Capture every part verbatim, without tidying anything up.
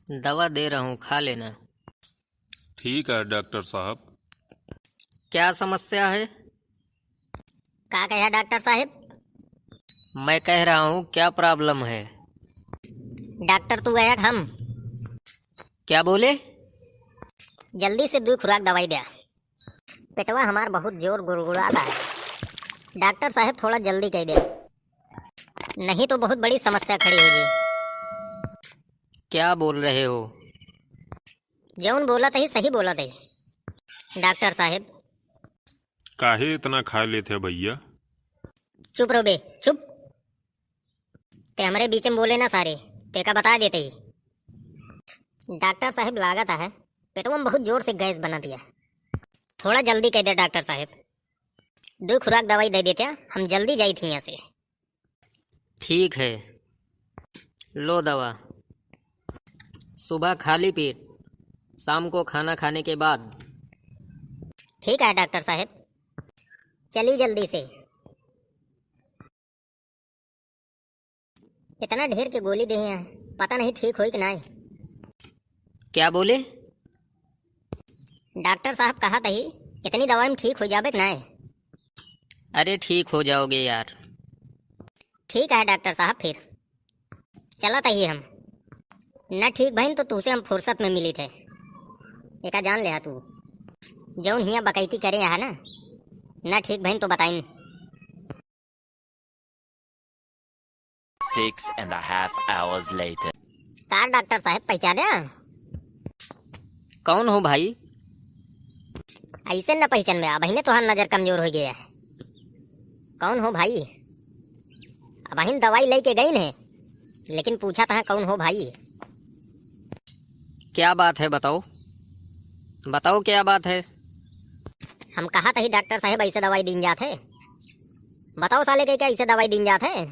दवा दे रहा हूँ, खा लेना। ठीक है डॉक्टर साहब। क्या समस्या है? का कहा डॉक्टर साहब? मैं कह रहा हूँ, क्या problem है? डॉक्टर तू गया हम। क्या बोले? जल्दी से दुइ खुराक दवाई द्या। पेटवा हमार बहुत जोर गुड़गुड़ाता है। डॉक्टर साहब थोड़ा जल्दी कइ द्या, नहीं तो बहुत बड़ी समस्या खड़ी होगी। क्या बोल रहे हो? जौन बोलत ही सही बोलत ही डॉक्टर साहब। काहे इतना खा लेत है भैया? चुप रहो बे, चुप। ते हमरे बीच में बोले ना सारे, ते का बता देते ही। डॉक्टर साहब लागत है पेटवा में बहुत जोर से गैस बनत है। थोड़ा जल्दी कइ द्या डॉक्टर साहब, दुइ खुराक दवाई दइ देत्या, हम जल्दी जाइत ही यहाँ से। ठीक है, लो दवा। सुबह खाली पेट, शाम को खाना खाने के बाद। ठीक है डॉक्टर साहब, चली जल्दी से। इतना ढेर के गोली देहे हैं, पता नहीं ठीक होई कि नाय। क्या बोले? डॉक्टर साहब कहत ही, इतनी दवाई में ठीक होइ जाबे कि नाय? अरे ठीक हो जाओगे यार। ठीक है डॉक्टर साहब, फिर चलत ही हम। न ठीक भइन तो तुहसे हम फुर्सत में मिली थे। एका जान लेहा तू, जौन हियाँ बकैती करे यहाँ ना, न ठीक भइन तो बताइन। Six and a half hours later. का डॉक्टर साहब पहचाने? कौन हो भाई? ऐसे न पहचान में, अबहिने तोहार नजर कमजोर हो गया है। कौन हो भाई? अबहिन दवाई लेके गई ने, लेकिन पूछा था कौन हो भाई? क्या बात है, बताओ, बताओ क्या बात है? हम कहा था ही डॉक्टर साहब ऐसे दवाई दीन जात है, बताओ साले के क्या ऐसे दवाई दीन जात है?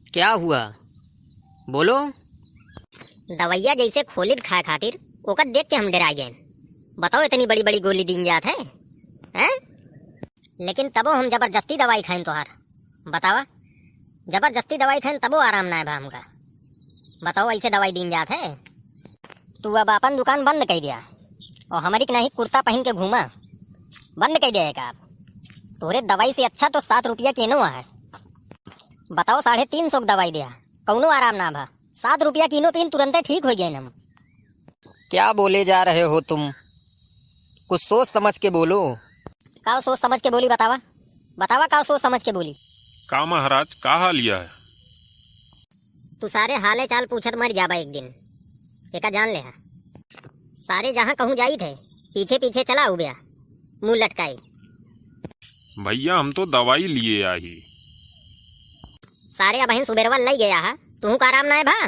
क्या हुआ? बोलो। दवैया जैसे खोलित खाए खातिर, ओकर देख के हम डेराइ गए। बताओ, इतनी बड़ी बड़ी गोली दीन जात है, हैं? लेकिन तबो हम जबरदस्ती दवाई खाइन तोहार। बतावा, जबरदस्ती दवाई खाइन तबो आराम ना भा हमका। बताओ, ऐसे दवाई दीन जात है? तू अब आपन दुकान बंद कइ द्या और हमरी के नाहीं कुर्ता पहिन के घूमा, बंद कइ द्या एक आप। तोहरे दवाई से अच्छा तो सात रुपया के इनो है। बताओ, साढ़े तीन सौ के दवाई द्या, कौनो आराम ना भा। सात रुपया के इनो पीन, तुरंते ठीक होइ गए हम। क्या बोले जा रहे हो तुम? कुछ सोच समझ के बोलो। का सोच समझ के बोली, बतावा? बतावा, का सोच समझ के बोली? का महाराज, का हाल यह है? तू सारे हाले चाल पूछत मर जाबा एक दिन, एका जान लेहा। सारे जहाँ कहूँ जाइत है, पीछे पीछे चला उब्या, मुँह लटकाए। भैया, हम तो दवाई लिए आही। सारे अबहिन सुबेरवा लइ गया हा, तुहूँ का आराम नाय भा?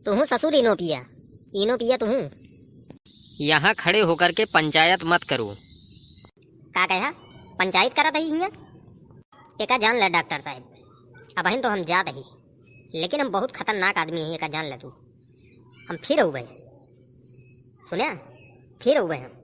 तुहूँ ससुर इनो पिया, इनो पिया तुहूँ। यहाँ खड़े होकर के पंचायत मत करो। का कहा? पंचायत करत ही हियाँ? एका जान ले डॉक्टर साहब, अबहिन तो हम जात ही, लेकिन हम बहुत खतरनाक आदमी ही, एका जान ले तू। हम फिर अउबे, सुन्या, फिर अउबे हम।